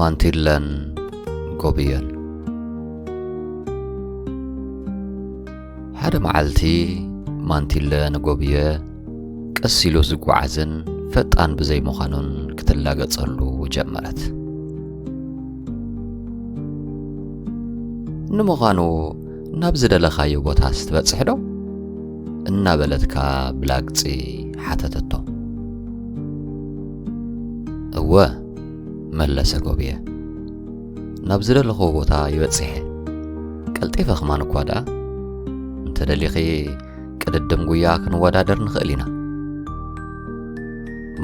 ማንቲለን ጎብየን። ሓደ መዓልቲ ማንቲለ ንጎብየ ቀስ ኢሉ ዝጓዓዝን ፈጣን ብዘይምዃኑን ክትላገጸሉ ጀመረት። ንምዃኑ ናብ ዝደለኻዮ ቦታስ ትበጽሕ ዶ? እናበለትካ ብላግጺ ሓተተቶ። እወ፣ መለሰ ጎብየ። ናብ ዝደለኽዎ ቦታ ይበጽሕ እየ። ቀልጢፈ ከማን እኳ ደኣ፣ እንተደሊኺ ቅድድም ጉያ ክንወዳደር ንኽእል ኢና።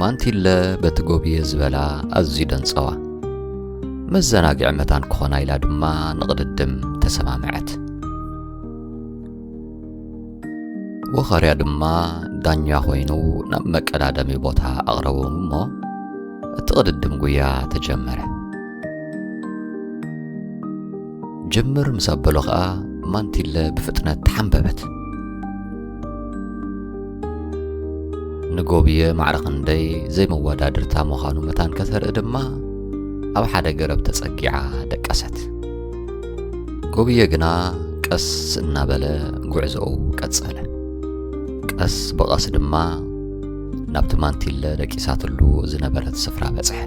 ማንቲለ በቲ ጎብየ ዝበላ ኣዝዩ ደንጸዋ። መዘናግዒ መታን ክኾና ኢላ ድማ ንቕድድም ተሰማምዐት። ወኻርያ ድማ ዳኛ ኮይኑ ናብ መቀዳደሚ ቦታ ኣቕረቦም እሞ እቲ ቅድድም ጉያ ተጀመረ። ጅምር ምስ ኣበሎ ኸኣ ማንቲለ ብፍጥነት ተሓንበበት። ንጎብየ ማዕረ ክንደይ ዘይመወዳድርታ ምዃኑ መታን ከተርኢ ድማ ኣብ ሓደ ገረብ ተጸጊዓ ደቀሰት። ጎብየ ግና ቀስ እናበለ ጉዕዞኡ ቀጸለ። ቀስ ብቐስ ድማ ናብቲ ማንቲለ ደቂሳትሉ ዝነበረት ስፍራ በጽሐ።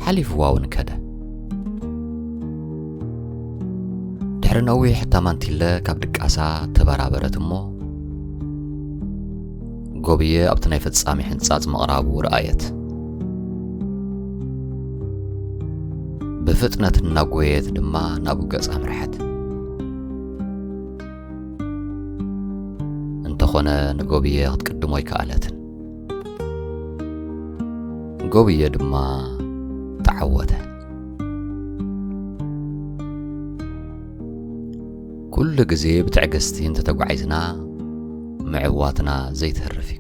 ሓሊፍዋ እውን ከደ። ድሕሪ ነዊሕ እታ ማንቲለ ካብ ድቃሳ ተበራበረት እሞ ጎብየ ኣብቲ ናይ ፍጻሜ ሕንጻጽ ምቕራቡ ረኣየት። ብፍጥነት እናጎየየት ድማ ናብኡ ገጻ ኣምርሐት። እንተኾነ ንጎብየ ክትቅድሞ ኣይከኣለትን። ጎብየ ድማ ተዓወተ። ኩሉ ግዜ ብትዕግስቲ እንተተጓዒዝና ምዕዋትና ዘይተርፍ እዩ።